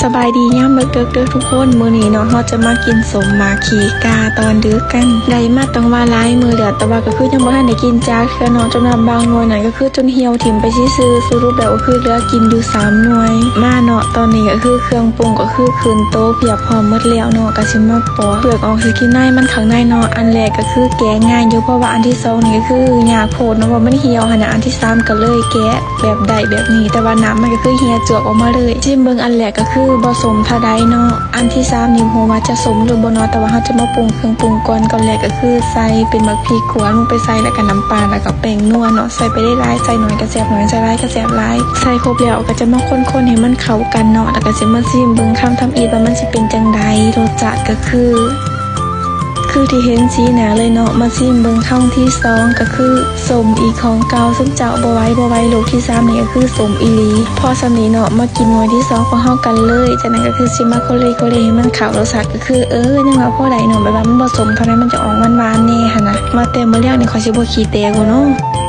ສະບາຍດີຍາມເລິກໆເດີທຸກຄົນ. ມື້ນີ້ເນາະ ເຮົາຈະມາກິນສົ້ມໝາກຂີ້ກາຕອນດຶກກັນ. ໄດ້ມາຕັ້ງວ່າຫຼາຍມື້ແລ້ວ ແຕ່ວ່າກໍຄືຍັງບໍ່ທັນໄດ້ກິນຈັກເທື່ອເນາະ. ຈຳນວນບາງໜ່ວຍນັ້ນກໍຄືຈົນຫ່ຽວຖິ້ມໄປຊື່ໆ. ສະຫຼຸບແລ້ວກໍຄືເຫຼືອກິນຢູ່ສາມໜ່ວຍ. ມາເນາະ ຕອນນີ້ກໍຄືເຄື່ອງປຸງກໍຄືຂຶ້ນໂຕະພຽບພ້ອມໝົດແລ້ວເນາະ. ກໍຊິມາປອກເປືອກອອກ ຊິກິນໃນມັນຂ້າງໃນເນາະ. ອັນແລກກໍຄືແກະງ່າຍຢູ່ ເພາະວ່າອັນທີສອງນີ້ກໍຄືຍາກໂພດເນາະ ເພາະມັນຫ່ຽວຫັ້ນນະ. ອັນທີສາມກໍເລີຍແກະ ແບບໄດ້ແບບນີ້ ແຕ່ວ່ານ້ຳມັນກໍຄືເຫ່ຍຈວກອອກມາເລີຍ. ຊິມເບິ່ງອັນແລກກໍຄືບໍ່ສົ້ມເທົ່າໃດເນາະ. ອັນທີສາມນີ້ບໍ່ຮູ້ວ່າຈະສົ້ມຫຼືບໍ່ເນາະ ແຕ່ວ່າເຮົາຈະມາປຸງເຄື່ອງປຸງກ່ອນ. ກ່ອນແລກກໍຄືໃສ່ເປັນໝາກພິກຂວດລົງໄປໃສ່ ແລ້ວກໍນ້ຳປາ ແລ້ວກໍແປ້ງນົວເນາະ. ໃສ່ໄປຫຼາຍໆ ໃສ່ໜ້ອຍກໍແຊບໜ້ອຍ ໃສ່ຫຼາຍກໍແຊບຫຼາຍ. ໃສ່ຄົບແລ້ວກໍຈະມາຄົນໆໃຫ້ມັນເຂົ້າກັນເນາະ ແລ້ວກໍຊິມາຊິມເບິ່ງຄຳທຳອິດວ່າມັນຊິເປັນຈັ່ງໃດ. ລົດຊາດກໍຄື ຄືທີ່ເຫັນສີໜ້າເລີຍເນາະ. ມາຊິມເບິ່ງຄຳທີສອງກໍຄືສົ້ມອີກ ຂອງເກົ່າ ຊຸມເຈົ້າບໍ່ໄຫວ ບໍ່ໄຫວ. ລູກທີສາມນີ້ກໍຄືສົ້ມອີ່ຫຼີ. ພໍສ່ຳນີ້ເນາະ ມາກິນໜ່ວຍທີສອງຂອງເຮົາກັນເລີຍ. ຈາກນັ້ນກໍຄືຊິມາໂຄເລໂຄເລໃຫ້ມັນເຂົ້າ. ລົດຊາດກໍຄື ເອີ ຍັງວ່າພໍໄດ້ເນາະ ແບບວ່າມັນບໍ່ສົ້ມເທົ່າໃດ ມັນຈະອອກຫວານໆແດ່ຫັ້ນນະ. ວ່າແຕ່ມື້ແລງນີ້ຂ້ອຍຊິບໍ່ຂີ້ແຕກບໍ່ເນາະ?